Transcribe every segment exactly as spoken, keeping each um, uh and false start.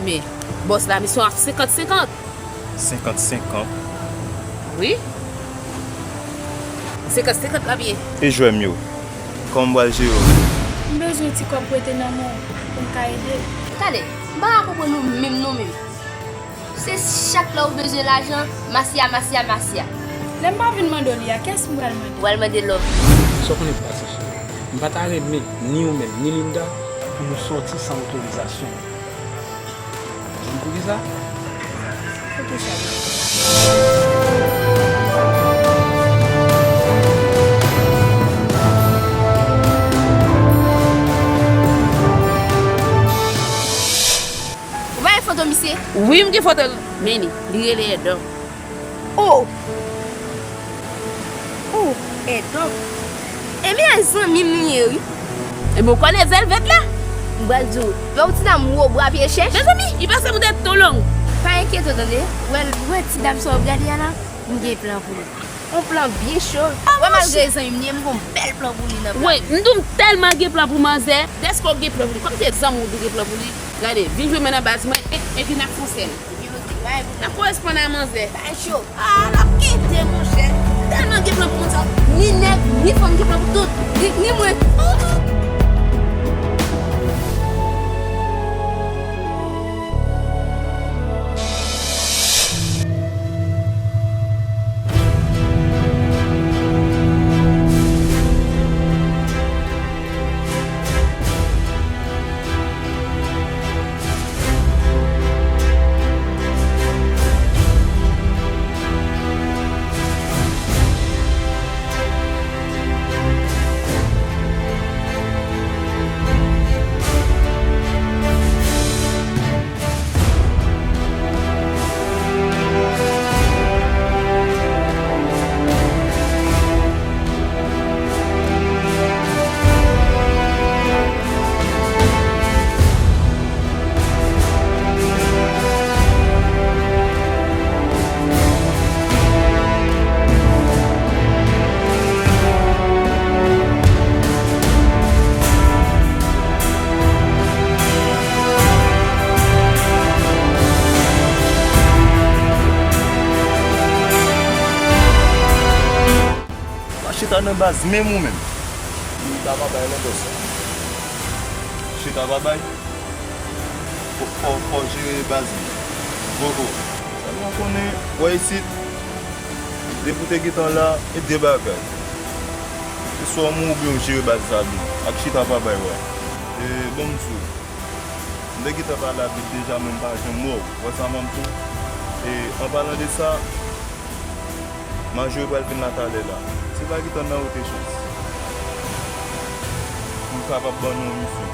Men, bòs la, misyon ap senkant senkant. Senkant senkant? Wi. Senkant senkant l ap ye. E jwè m yo? Kòman m pral jere yo? M bezwen ti kòb prete nan men w pou m ka ede l. Tande, m pa ka konprann nou menm, nou menm. Se chak lè ou bezwen lajan, masya, masya, masya. Lè m pa vin mande w li a, kiyès m pral mande? Ou pral mande love. Sa w konnen k pase, cheri? M pa ta renmen ni ou menm, ni Linda, pou nou sòti san otorizasyon. Ou konn poukisa? Poukisa? Ou pa gen foto misye? Wi, m gen foto l. Men li, li rele Èdòk. Oh! Oh, Èdòk. Ebyen, zanmi m li ye, wi. Ebyen, ou konnen Vèlvèt la? M pral di w, lè w ti dam wo bwa pye chèch. Mezanmi, li pase pou tèt tou long. Pa enkyete w, tande. Wè, wè ti dam sa w ap gade a la? M gen plan pou li. Yon plan byen cho. Wè, malgre zanmi m li ye, m gon bèl plan pou li nan plan. Wi, m di w m tèlman gen plan pou manzè. Dèske w gen plan pou li. Kòm se zanmi w, ou gen plan pou li. Gade, vin jwenn mwen nan baz mwen, e, epi n ap fè yon sèl. N ap koresponn a manzè. Bay cho. Ah, l ap kite, monchè. Tèlman gen plan pou moun sa. Ni nèg, ni fanm gen plan pou tout. Ni, ni mwen. Pa chita nan baz menm ou menm. Chita pa bay non, bòs. Chita pa bay. Fò, fò, fò jere baz li. Gogo. Sèlman konnen, wè isit, depi w te gentan la, e de bagay. Se swa w mouri oubyen w jere baz la byen. Ak chita pa bay, wè. E, bon, m di w, m te gentan pale avèk deja, men m pa janm wè w. Wè sa m ap di w? E, an palan de sa, Majori pral vin la talè la. Se pa ki tann nan wote chans. Pou l kapab ban nou yon misyon.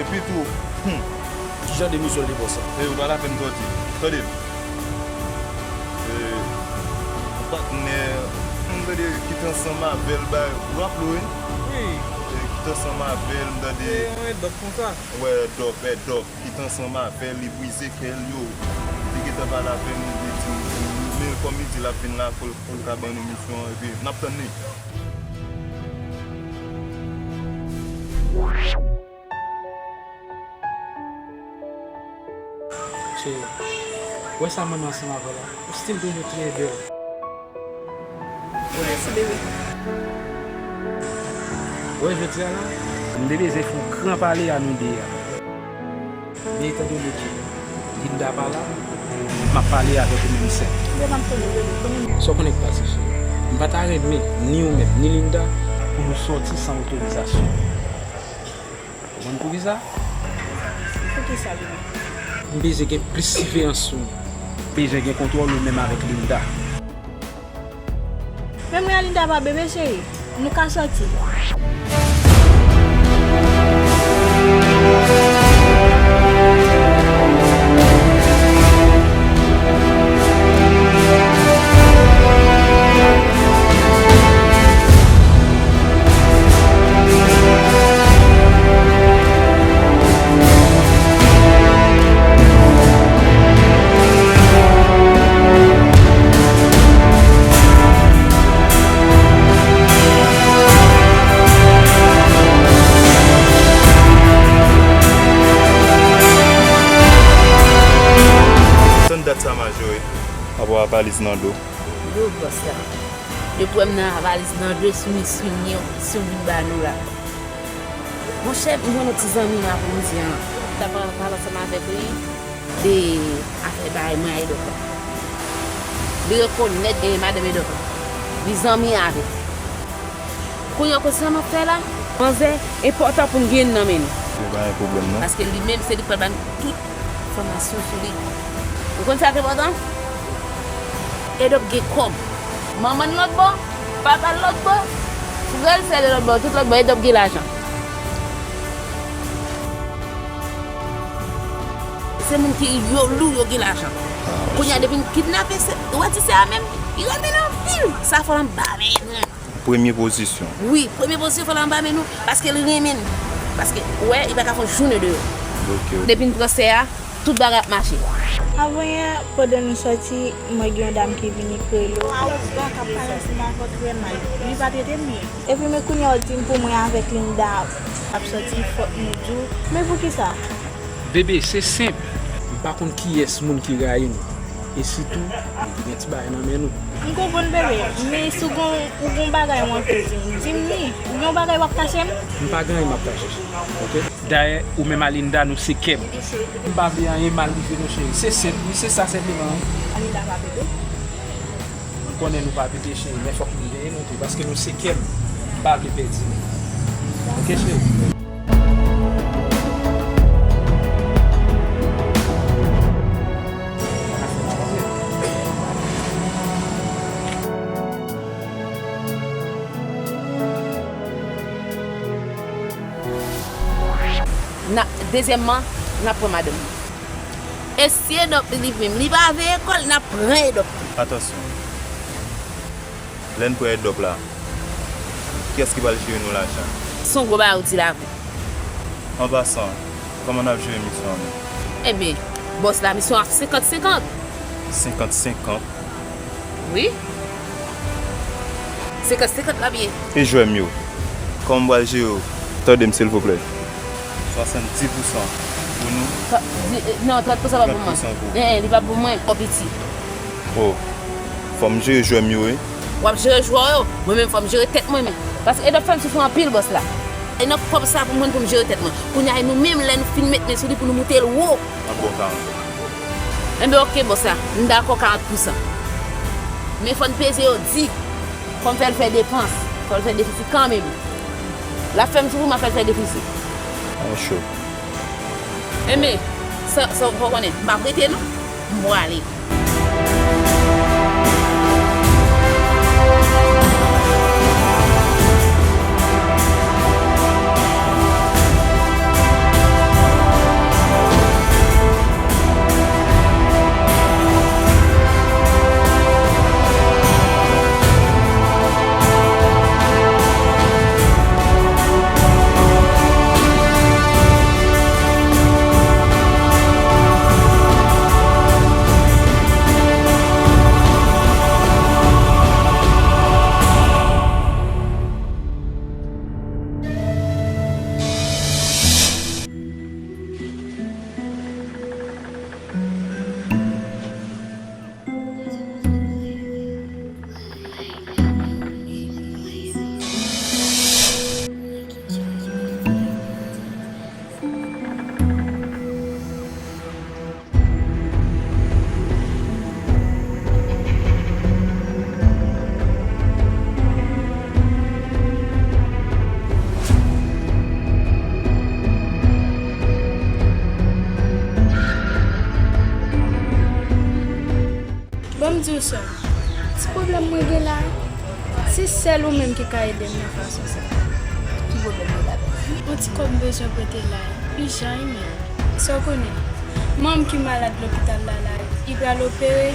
Epi tou, hmm. Ki jan de misyon l te ba w sa? E, ou pa lapenn sòti. Tande. E, yon patnè, m tande kite ansanm avè l, bay, ou raple w, wi? Wi. E, kite ansanm avè l, m tande. E, yon Èdòk konsa. Wè, Èdòk, Èdòk. Kite ansanm avè l, li brize kè l, yo. Li gentan pale avè m, li di m, men kòm li di l ap vin la, pou l, pou l ka ban nou misyon an, epi n ap tann li. Cheri, wè sa mwen menm ansanm avè w la, ou still toujou trè bèl. Mèsi, bebe. Wè, jodi a la, m te bezwen fè yon gran pale a nou de a. Men etandone ke Linda pa la, m ap pale avèk ou menm sèl. Bebe, m ap tande, bebe, konnen. Sa w konnen k pase, cheri? M pa ta renmen ni ou menm, ni Linda, pou nou sòti san otorizasyon. Ou konn poukisa? Poukisa, bebe? M bezwen gen plis siveyans sou ou. M bezwen gen kontwòl ou menm avèk Linda. Menm lè Linda pa bebe cheri, nou ka sòti. Pwa valiz nan do. Yo bòs la. Yo pran m nan valiz nan do, sou misyon yo, misyon vin ba nou la. Monchè, m jwenn yon ti zanmi m aprandian. T ap pale ansanm avèk li de afè bagay mwen a Edòk la. Li rekonèt genyen madanm Edòk la. Li zanmi avè l. Kounye a, w konn sa m ap fè la? Manzè, enpòtan pou n gen nan men nou. Se pa yon pwoblèm, non. Paske li menm, se li k pral ban nou tout enfòmasyon sou li. Ou konn sa k enpòtan? Edòk gen kòb. Manman l lòt bò, papa l lòt bò, frè l, sè l lòt bò, tout lòt bò, Edòk gen lajan. Se moun ki yo lou, yo gen lajan. Kounye a, depi n kidnape, se, ou wè ti sè a menm, li renmen nou anpil. Sa fò l anba men nou. Premye pozisyon. Wi, premye pozisyon fò l anba men nou, paske l renmen n. Paske, ou wè, li pa ka fè yon jounen deyò. Ok, ok. Depi n pran sè a, tout bagay ap mache. Avan yè, pandan nou sòti, mwen gen yon dam ki vini kreye l. Alòs, gad k ap pale ansanm avè w trè mal. Li pa trete m byen. Epi men kounye a w di m pou mwen avèk Linda ap sòti, fòk nou di w. Men poukisa? Bebe, se senp. M pa konn kiyès moun ki rayi nou. E sitou, nou gen ti bagay nan men nou. M konprann, bebe, men si w gon, ou gon bagay w anvi di m, di m li. Ou gen yon bagay w ap kache m? M pa gen anyen m ap kache, oke? Dayè, ou menm a Linda, nou se kèb. M pa vle anyen mal rive nou, cheri. Se senp, wi, se sa senpleman, wi. Linda pa pete? M konnen nou pa pete, cheri, men fòk nou veye nou tou, paske nou se kèb. M pa vle pèdi nou. Oke, cheri? N a, dezyèmman, n ap pran madanm li. E si Edòk li menm, li pa veye kò l, n ap pran Edòk tou. Atansyon. Lè n pran Edòk la, kiyès ki pral jere nou lajan? Se yon gwo bagay ou di la vre. An pasan, kòman n ap jere misyon an menm? Ebyen, bòs la, misyon an senkant senkant. Senkant senkant? Wi. Senkant senkant l ap ye. E jwè m yo? Kòman m pral jere yo? Tande m, silvouplè. Swasanndis pousan pou nou. Twa-, di, eh, non, trant pousan pa pou mwen. Trant pousan pou. Eh, eh, li pa pou mwen, twò piti. Oh, fò m jere jwè m yo, wi. W ap jere jwè w yo, mwen menm fò m jere tèt mwen, men. Paske Edòk fè m soufri anpil, bòs la. E nan kòb sa pou m jwenn pou m jere tèt mwen. Kounye a, e nou menm, lè nou fin met men sou li pou nou moute l wo. N ap ba w karant. Enben, oke, bòs la, m dakò karant pousan. Men fò n peze yo di, fò m fè l fè depans, fò l fè defisi kanmenm. L ap fè m soufri, m ap fè l fè defisi. Mwen cho. Enben, sa, sa w fò konnen, m p ap rete non, m prale. Ban m di w sa, ti pwoblèm mwen gen la, se sèl ou menm ki ka ede m nan fason sa. Ki pwoblèm ou gen la? Yon ti kòb m bezwen prete la, ijan wi menm. Sa w konnen, manman m ki malad lopital la la, li pral opere,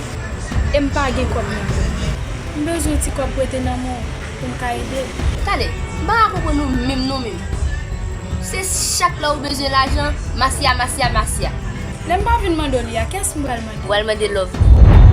e m pa gen kòb nan men m. M bezwen yon ti kòb prete nan men w pou m ka ede l. Tande, m pa ka konprann nou menm non menm. Se chak lè ou bezwen lajan, masya, masya, masya. Lè m pa vin mande w li a, kiyès m pral mande? Ou pral mande Lovely.